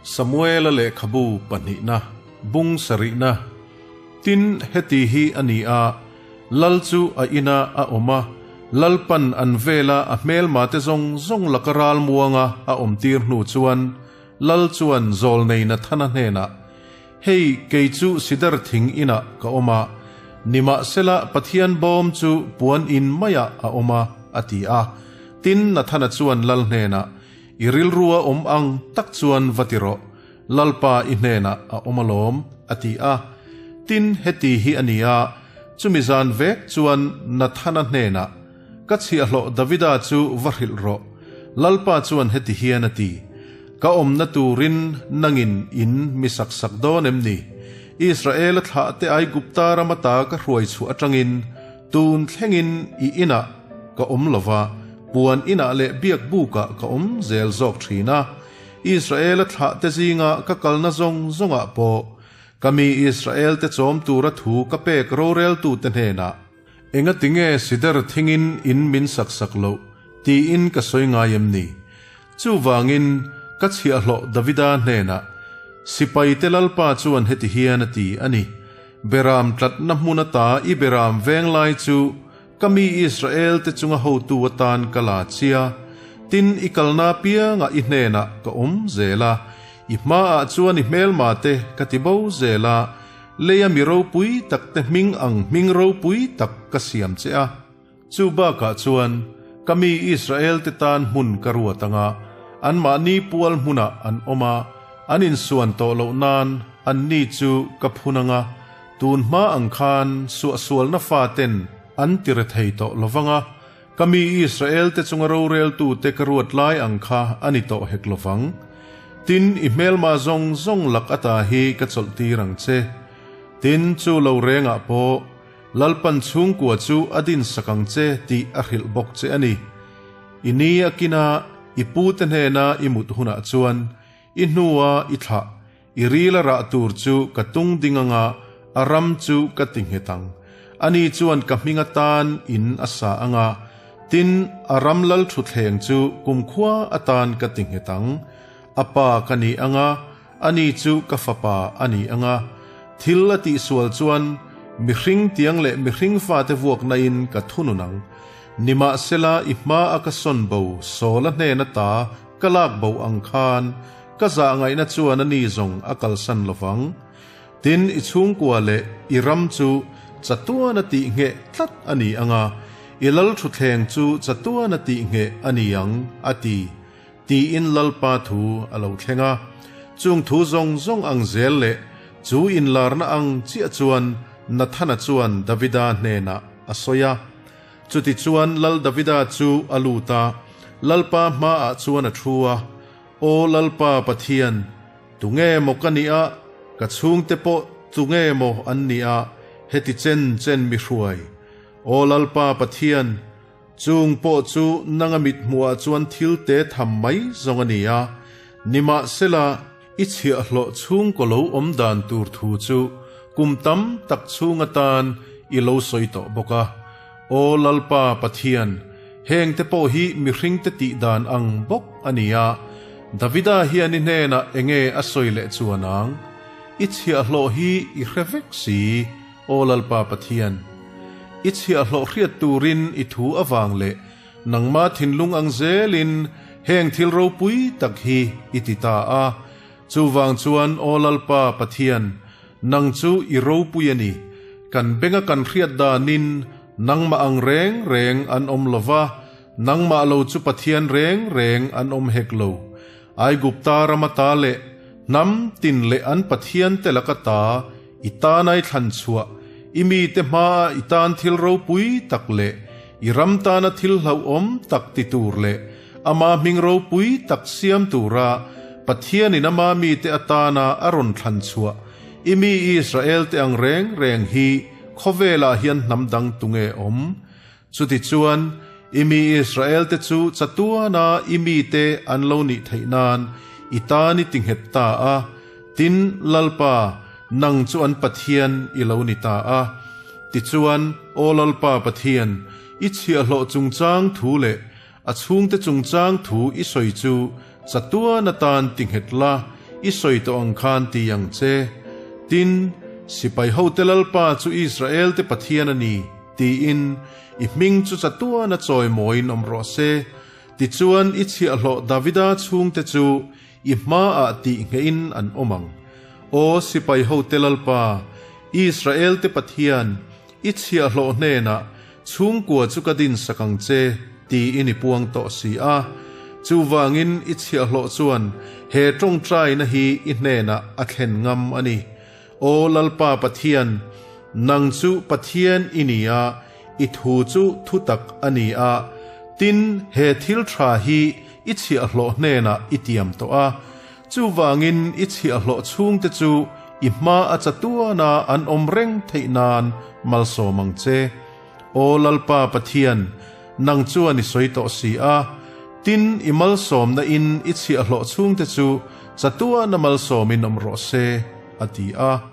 Samuela lehkhabu pahnihna, bung sarihna. Tin, heti hi a ni a, Lal chu a ina a awm a, Lalpan an vela a hmelmate zawng zawng laka ral muanga a awmtir hnu chuan, Lal chuan zawlnei Nathana hnenah, Hei, kei chu sidar thing inah ka awm a, nimahsela Pathian bawm chu puan in maiah a awm a, a ti a. Tin, Nathana chuan Lal hnenah, I rilrua awm ang tak chuan va ti rawh, Lalpa i hnenah a awm alawm, a ti a. Tin, heti hi a ni a, chumi zan vek chuan Nathana hnenah, Ka chhiahhlawh Davida chu va hrilh rawh, Lalpa chuan heti hian a ti, Ka awmna turin nangin in mi sak sak dawn em ni? Israela thlahte Aigupta ram ata ka hruai chhuah atangin tun thlengin i inah ka awm lo va, puan inah leh biak bukah ka awm zel zawk thin a. Israela thlahte zinga ka kalna zawng zawngah pawh ka mi Israelte chawm tura thu ka pek roreltute hnenah, Engatinge sidar thingin in min sak sak loh tiin ka sawi ngai em ni? Chuvangin ka chhiahhlawh Davida hnenah, Sipaite Lalpa chuan heti hian a ti a ni, Beram tlatna hmun ata i beram veng lai chu ka mi Israelte chunga hotu atan ka la chia, tin i kalna piangah i hnenah ka awm zel a, i hmaah chuan i hmelmate ka ti bo zel a, Leia mi ropui tak te hming ang hming ropui tak ka siam che a. Chu bakah chuan ka mi Israel te tan hmun ka ruat ang a, anmahni pual hmunah an awm a, an insuan tawh loh nan anni chu ka phun ang a, tun hma ang khan suahsualna faten an ti rethei tawh lo vang a, ka mi Israel te chunga roreltute ka ruat lai ang kha a ni tawh hek lo vang. Tin, i hmelma zawng zawng lak ata hi ka chawlh tir ang che. Tin, chu lo rengah pawh Lalpan chhungkua chu a dinsak ang che tih a hrilh bawk che a ni. I ni a kina i pute hnena i mut hunah chuan i hnua i thlah, i ril a rah tur chu ka tung ding anga a ram chu ka ti nghet ang. Ani chuan ka hming atan in a sa anga, tin, a ram lal thutthleng chu kumkhua atan ka ti nghet ang. A pa ka ni anga, ani chu ka fapa a ni anga. Thil a tihsual chuan mihring tiang leh mihring fate vuakna in ka thunun ang. Nimahsela i hma a ka sawn bo Saula hnen ata ka lak bo ang khan ka zah ngaihna chuan ani zawng a kalsan lovang. Tin, i chhungkua leh i ram chu chatuan a tih ngheh tlat a ni ang a, i lal thutthleng chu chatuan a tih ngheh a ni ang, a ti, tiin Lalpa thu a lo thleng a. Chung thu zawng zawng ang zel leh chu inlarna ang chiah chuan Nathana chuan Davida hnenah a sawi a. Chutichuan Lal Davida chu a lut a, Lalpa hmaah chuan a thu a, Aw Lalpa Pathian, Tunge maw ka nih a, ka chhungte pawh tunge maw an nih a, heti chen chen mi hruai. Aw Lalpa Pathian, chung pawh chu nanga mit hmuhah chuan thil te tham mai zawng a ni a, nimahsela i chhiahhlawh chhungkaw lo awm dan tur thu chu kum tam tak chhung atan i lo sawi tawh bawk a. Aw Lalpa Pathian, hengte pawh hi mihringte tih dan ang bawk a ni a, Davida hian i hnenah enge a sawi leh chuan ang? I chhiahhlawh hi i hre vek si, Aw Lalpa Pathian. I chhiahhlawh hriat turin i thu avang leh nangma thinlung ang zelin heng thil ropui tak hi i ti ta a. Chuvang chuan, Aw Lalpa Pathian, nang chu i ropui a ni. Kan benga kan hriat danin nangmah ang reng reng an awm lo va, Nangmah lo chu Pathian reng reng an awm hek lo. Aigupta ram ata leh hnam tin leh an Pathian te laka ta i tanai thlan chhuah, i mite hmaah i tan thil ropui tak leh i ram tana thil hlauhawm tak ti tur leh ama hming ropui tak siam tura Pathianin ama mite atana a rawn thlan chhuah i mi Israel te ang reng reng hi khawvelah hian hnam dang tunge awm? Chutichuan, i mi Israelte chu chatuana i mite an lo nih theih nan i tan i tinghet ta a, tin, Lalpa, nang chu an Pathian i lo ni ta a. Tichuan, Aw Lalpa Pathian, i chhiahhlawh chungchang thu leh a chhungte chungchang thu i sawi chu chatuan atan tinghet la, i sawi tawh ang khan ti ang che. Tin, Sipai hote Lalpa chu Israel-te Pathian a ni, tiin i hming chu chatuana chawimawiin awm rawh se. Tichuan i chhiahhlawh Davida chhungte chu i hmaah tih nghehin an awm ang. Aw sipai hote Lalpa, Israel-te Pathian, i chhiahhlawh hnenah chhungkua chu ka dinsak ang che, tiin i puang tawh si a. Chuvangin i chhiahhlawh chuan he tawngtaina hi i hnenah a thlen ngam a ni. Aw Lalpa Pathian, nang chu Pathian i ni a, i thu chu thutak a ni a, tin, he thil tha hi i chhiahhlawh hnenah i tiam tawh a. Chuvangin i chhiahhlawh chhungte chu i hma a chatuana an awm reng theih nan malsawm ang che. Aw Lalpa Pathian, nang chuan i sawi tawh si a, tin, i malsawmna in i chhiahhlawh chhungte chu chatuana malsawmin awm rawh se, a ti a.